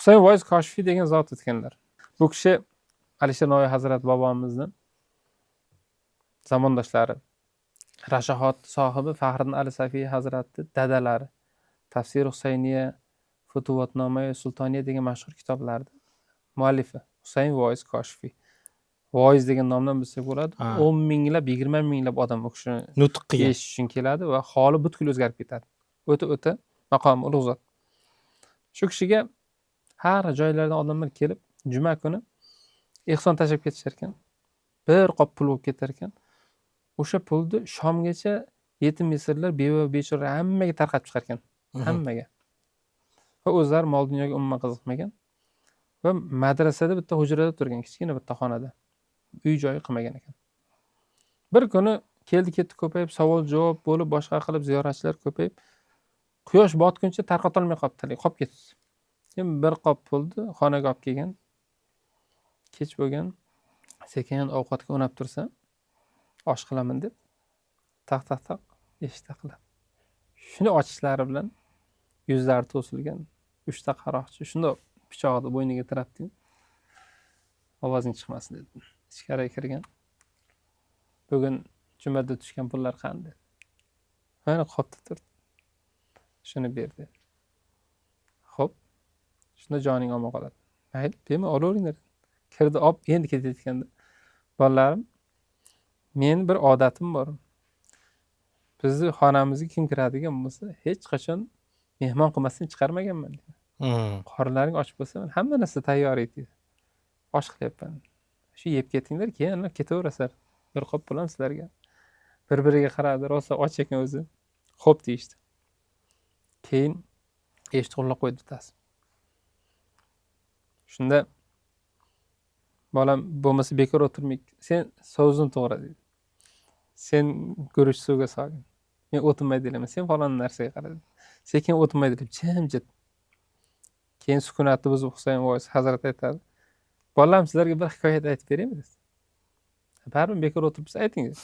Husayn Voiz Koshifiy degan zot o'tganlar. Bu kishi Alisher Navoiy hazrat bobomizni zamondoshlari. Rashahot sohibi Faxriddin Ali Safiy hazratni dadalari. Tafsir Husayniya, Futuvatnoma Sultoniya degan mashhur kitoblarni muallifi Husayn Voiz Koshifiy. Voiz degan nomdan bilsak bo'ladi. 10 minglab, 20 minglab odam u kishini nutq qilgan. eshitish uchun keladi va holi butkul o'zgarib ketadi. O'ta-o'ta maqomi ulug' zot. Shu kishiga har joylardan odamlar kelib, juma kuni ehson tashlab ketishar ekan. Bir qop pul bo'lib ketar ekan. O'sha pulni shomgacha yetim yesirlar, beva bechora hammaga tarqatib chiqar ekan. Hammaga. Va o'zlari mol dunyoga umuman qiziqmagan. Va madrasada bitta hujrada turgan, kichkina bitta xonada. Uy joyi qilmagan ekan. Bir kuni keldi ketdi ko'payib, savol javob bo'lib, boshqa qilib ziyoratchilar ko'payib, quyosh botguncha tarqatolmay qolibdi, qolib ketdi. Keyin bir qop pulni xonaga olib kelgan. Kech bo'lgan, sekin ovqatga unab tursa, osh qilaman deb taq taq taq eshik taqillab. Shuni ochishlari bilan yuzlari to'silgan 3 ta qaroqchi shundoq pichog'ni bo'yniga tirabdi. Ovozing chiqmasin dedi. Ichkariga kirgan. Bugun jumada tushgan pullar qani dedi. Mana qopda turdi. Shuni ber dedi. Xo'p. Shunda joning omon qoladi. Mayli, bemalol olaveringlar. Kirdi, olib endi ketayotganda, bolalarim, men bir odatim bor. Bizni xonamizga kim kiradigan bo'lsa, hech qachon mehmon qilmasdan chiqarmaganman. Qornlaring och bo'lsa, hamma narsa tayyor edi. Osh qilyapman. Shu yeb ketinglar, keyin ketaverasizlar. Bir qop pul ham sizlarga. Bir-biriga qaradi, rosa och ekan o'zi. Xo'p deyishdi. Keyin eshikni qulflab qo'ydi bittasi. Shunda bolam bo'lmasa bekor o'tirmaylik. Sen so'zni to'g'ra dedi. Sen guruch suvga solgin. Men o'tin maydalayman. Sen falon narsaga qara dedi. Sekin o'tin maydalab jimjit. Keyin sukunatni buzib Husayn Voiz hazrat aytadi. Bolalarım, sizlarga bir hikoyat aytib beraymi dedi. Baribir bekor o'tiribsiz, ayting dedi.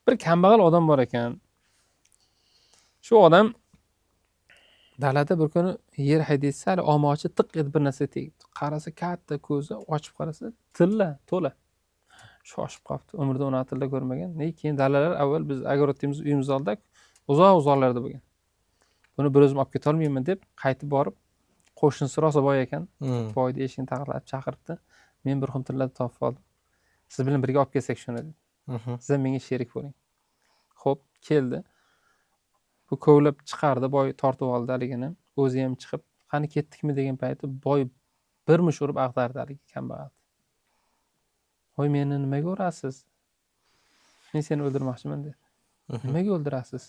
Bir kambag'al odam bor ekan. Shu odam dalada bir kuni yer haydaysa, hali omochi tiq etib bir narsa tegibdi. Qarasa katta ko'zi ochib qarasa tilla to'la. Shoshib qolibdi. Umrida unaqa tilla ko'rmagan. Keyin dalalar avval biz огород imiz uyimiz oldida uzoq uzoqlarda bo'lgan. Buni bir o'zim olib ketolmayman deb qaytib borib qo'shnisi rosa boy ekan. Boyni eshigini taqillatib chaqiribdi. Men bir xum tilla topib oldim. Siz bilan birga olib kelsak shuni dedi. Siz ham menga sherik bo'ling. Xo'p, keldi. Bu kovlab chiqardi, boy tortib oldi haligini. O'zi ham chiqib, qani ketdikmi degan payti boy bir mush urib ag'dardi haligi kambag'alni. Voy, meni nimaga urasiz? Men seni o'ldirmoqchiman dedi. Nimaga o'ldirasiz?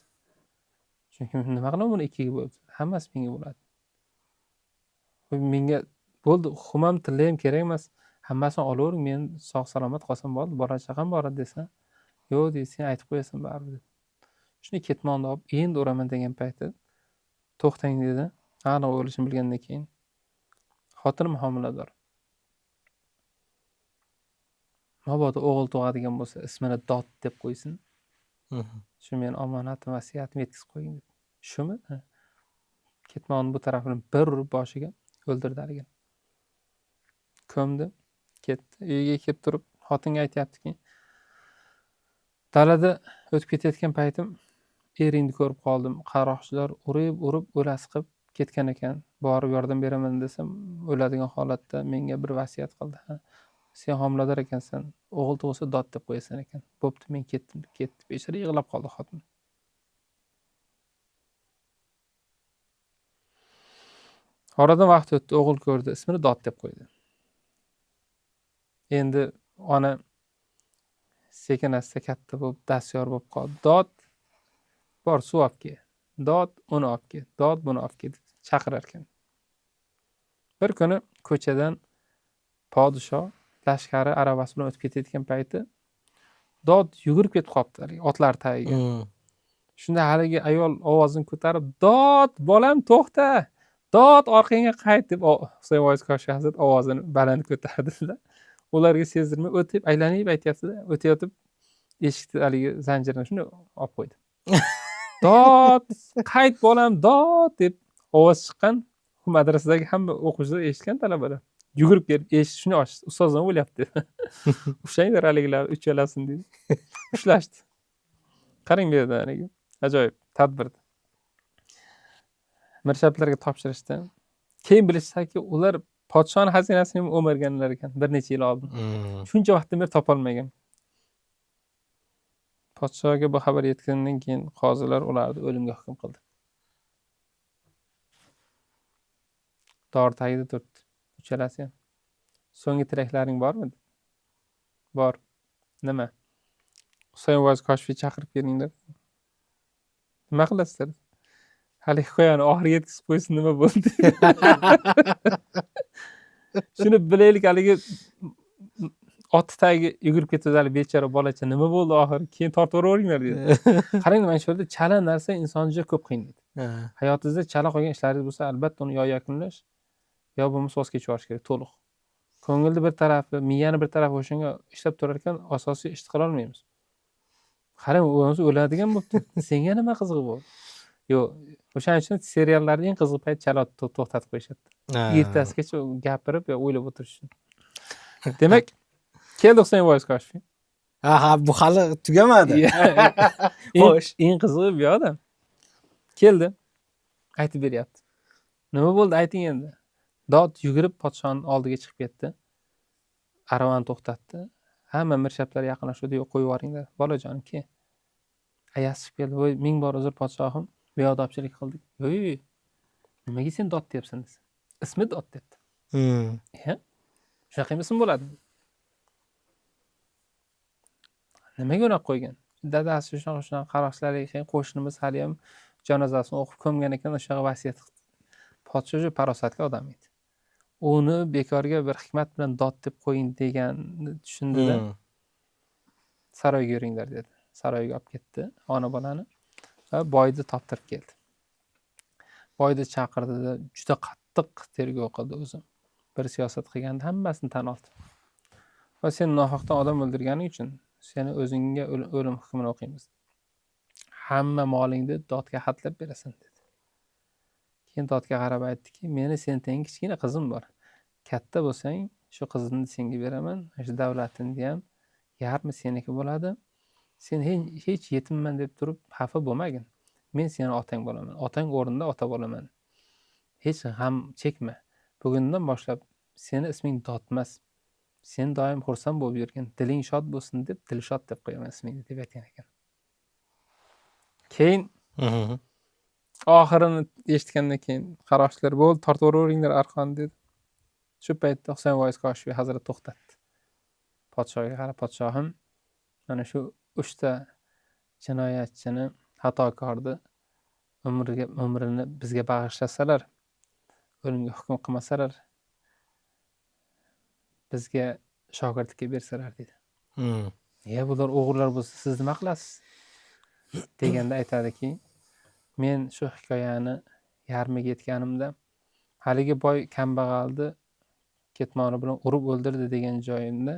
Chunki nima qilaman buni ikkiga bo'lib? Hammasi menga bo'ladi. Voy, menga bo'ldi, xum ham tilla ham kerak emas. Hammasini olavering, men sog' salomat qolsam bo'ldi, bola chaqam bor edi desa, yo'q deydi, sen aytib qo'yasan baribir dedi. Shuni ketmonni olib endi uraman degan payti to'xtang dedi. Aniq o'lishini bilgandan keyin xotinim homilador. Mabodo o'g'il tug'adigan bo'lsa, ismini Dod deb qo'ysin. Shu meni omonatim, vasiyatim yetkazib qo'ying dedi. Shumi? Ketmonni bu tarafini bir urib boshiga o'ldirdi haligini. Ko'mdi, ketdi. Uyiga kelib turib xotinga aytyaptiki, dalada o'tib ketayotgan paytim eringni ko'rib qoldim. Qaroqchilar urib-urib o'lasi qilib ketgan ekan. Borib yordam beraman desam, o'ladigan holatda menga bir vasiyat qildi. Ha, sen homilador ekansan, o'g'il tug'ilsa Dod deb qo'yasan ekan. Bo'pti, men ketdim deb ketdi. Bechora yig'lab qoldi xotin. Oradan vaqt o'tdi, o'g'il ko'rdi, ismini Dod deb qo'ydi. Endi ona sekin asta katta bo'lib, dastyor bo'lib qoldi. Dod bor, suv olib kel. Dod uni olib kel, Dod buni olib kel deb chaqirar ekan. Bir kuni ko'chadan podshoh lashkari aravasi bilan o'tib ketayotgan payti Dod yugurib ketib qolibdi haligi otlar tagiga. Shunda haligi ayol ovozini ko'tarib, Dod, bolam to'xta! Dod, orqangga qayt deb Husayn Voiz Koshifiy hazrat ovozini baland ko'tardida. Ularga sezdirmay o'tib, aylanib aytyapti-da, o'tayotib eshikni haligi zanjirini shunday olib qo'ydi. Dod, qayt bolam, dod deb ovoz chiqqan. Madrasadagi hamma o'quvchilar eshitgan, talabalar yugurib kelib eshik shuni ochdi. Ustoz nima bo'lyapti? Ushlanglar haligilar uchalasini deydi. Ushlashdi. Qarang bu yerda haligi ajoyib tadbir. Mirshablarga topshirishdi. Keyin bilishsaki, ular podshoni xazinasini ham o'marganlar ekan bir necha yil oldin. Shuncha vaqtdan beri topolmagan. Podshoga bu xabar yetgandan keyin qozilar ularni o'limga hukm qildi. Dor tagida turibdi. Uchalasi ham. So'nggi tilaklaring bormi? Bor. Nima? Husayn Voiz Koshifiy chaqirib kelinglar. Nima qilasizlar? Hali hikoyani oxiriga yetkazib qo'ysin, nima bo'ldi? Shuni bilaylik, haligi ot tagiga yugurib ketdi hali bechora bolacha, nima bo'ldi oxiri? Keyin tortib yuboringlar dedi. Qarang, mana shu yerda chala narsa insonni juda ko'p qiynaydi. Hayotingizda chala qolgan ishlaringiz bo'lsa, albatta uni yo yakunlash, yo bo'lmasa voz kechib yuborish kerak to'liq. Ko'ngilni bir tarafi, miyani bir tarafi o'shanga ishlab turar ekan, asosiy ishni qila olmaymiz. Qarang, o'zi o'ladigan bo'libdi. Senga nima qizig'i bu? Yo'q, o'shaning uchun seriallarning eng qiziq payt chala to'xtatib qo'yishadi. Ertasigacha gapirib yo o'ylab o'tirish uchun. Demak, keldi Husayn Voiz Koshifiy. Ha, bu hali tugamadi. Xo'sh. Eng qizig'i bu yoqda. Keldi. Aytib beryapti. Nima bo'ldi, ayting endi. Dod yugurib podshoning oldiga chiqib ketdi. Aravani to'xtatdi. Hamma mirshablar yaqinlashdi, yo'q, qo'yib yuboringlar. Bolajonim, ke. Ayasi chiqib keldi. Voy, ming bor uzr podshohim, beodobchilik qildik. Yo'q, yo'q. Nimaga sen dod deyapsan desa. Ismi dod debdi. Shunaqa ism bo'ladi. Nimaga unaqa qo'ygan? Dadasi shunaqa shunaqa qaroqchilar ekan, qo'shnimiz hali ham janozasini o'qib ko'mgan ekan, o'shaqa vasiyat qildi. Podsho shu farosatli odam edi. Uni bekorga bir hikmat bilan dod deb qo'ying deganni tushundida, saroyga yuringlar dedi. Saroyga olib ketdi ona bolani va boyni toptirib keldi. Boyni chaqirdida juda qattiq tergov qildi o'zi. Bir siyosat qilganda hammasini tan oldi. Va sen nohaqdan odam o'ldirganing uchun seni o'zingga o'lim hukmini o'qiymiz. Hamma molingni dodga xatlab berasan dedi. Keyin dodga qarab aytdiki, meni sen teng kichkina qizim bor. Katta bo'lsang, shu qizimni senga beraman, shu davlatimni ham yarmi seniki bo'ladi. Sen hech yetimman deb turib xafa bo'lmagin. Men seni otang bo'laman. Otang o'rnida ota bo'laman. Hech g'am chekma. Bugundan boshlab seni isming Dodmas. Sen doim xursand bo'lib yurgin, diling shod bo'lsin deb Dilshod deb qo'yaman ismingni deb aytgan ekan. Keyin oxirini eshitgandan keyin qaroqchilar bo'ldi, tortib yuboringlar arqon dedi. Shu paytda Husayn Voiz Koshifiy hazrat to'xtatdi. Podshoga qarab, podshohim, mana shu uchta jinoyatchini, xatokorni umrini bizga bag'ishlasalar, o'limga hukm qilmasalar, bizga shogirdlikka bersalar dedi. Ya bular o'g'irlar bo'lsa, siz nima qilasiz? Deganda aytadiki, men shu hikoyani yarmiga yetganimda haligi boy kambag'alni ketmoni bilan urib o'ldirdi degan joyimda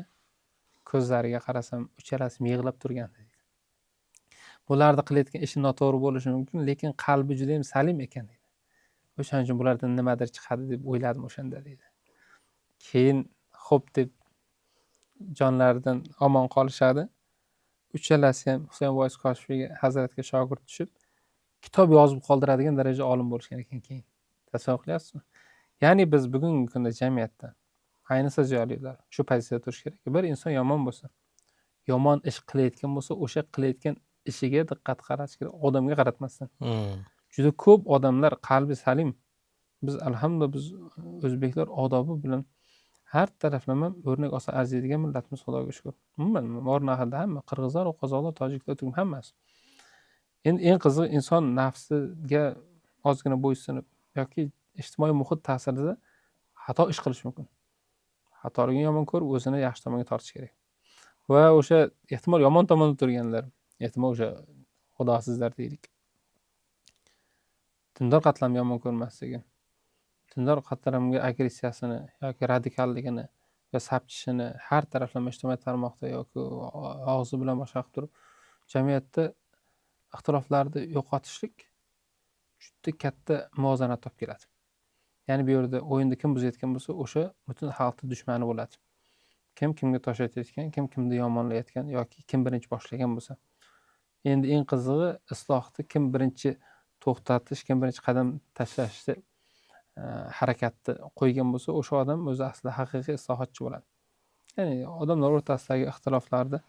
ko'zlariga qarasam uchalasi yig'lab turgandi deydi. Bularni qilayotgan ishi noto'g'ri bo'lishi mumkin, lekin qalbi juda ham salim ekan deydi. O'shaning uchun bulardan nimadir chiqadi deb o'yladim o'shanda deydi. Keyin xo'p deb jonlaridan omon qolishadi. Uchalasi ham Husayn Voiz Koshifiyga hazratga shogird tushib, kitob yozib qoldiradigan daraja olim bo'lishgan ekan keyin. Tasavvur qilyapsizmi? Ya'ni biz bugungi kunda jamiyatda, ayniqsa ziyolilar shu pozitsiyada turish kerak. Bir inson yomon bo'lsa, yomon ish qilayotgan bo'lsa, o'sha qilayotgan ishiga diqqat qaratish kerak, odamga qaratmasdan. Juda ko'p odamlar qalbi salim. Biz alhamdulillah biz o'zbeklar odobi bilan har taraflama o'rnak olsa arziydigan millatimiz, Xudoga shukr. Umuman Mornaxida hamma qirg'izlar, qozoqlar, tojiklar, turk hammasi. Endi eng qizig'i inson nafsiga ozgina bo'ysunib yoki ijtimoiy muhit ta'sirida xato ish qilish mumkin. Xatoligini yomon ko'rib, o'zini yaxshi tomonga tortish kerak. Va o'sha ehtimol yomon tomonda turganlar, ehtimol o'sha xudosizlar deylik. Dindor qatlamni yomon ko'rmasligi, dindor qatlamga agressiyasini yoki radikalligini yo sapchishini har taraflama ijtimoiy tarmoqda yoki og'zi bilan boshqa qilib turib jamiyatda ixtiloflarni yo'qotishlik juda katta muvozanat olib keladi. Ya'ni bu yerda o'yinni kim buzayotgan bo'lsa, o'sha butun xalqni dushmani bo'ladi. Kim kimga tosh otayotgan, kim kimni yomonlayotgan yoki kim birinchi boshlagan bo'lsa. Endi eng qizig'i, islohni kim birinchi to'xtatish, kim birinchi qadam tashlashni harakatni qo'ygan bo'lsa, o'sha odam o'zi aslida haqiqiy islohotchi bo'ladi. Ya'ni odamlar o'rtasidagi ixtiloflarni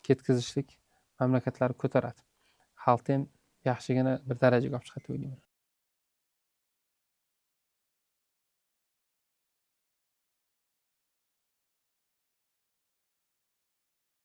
ketkazishlik mamlakatlarni ko'taradi. Xalqni ham yaxshigina bir darajaga olib chiqadi deb o'ylayman.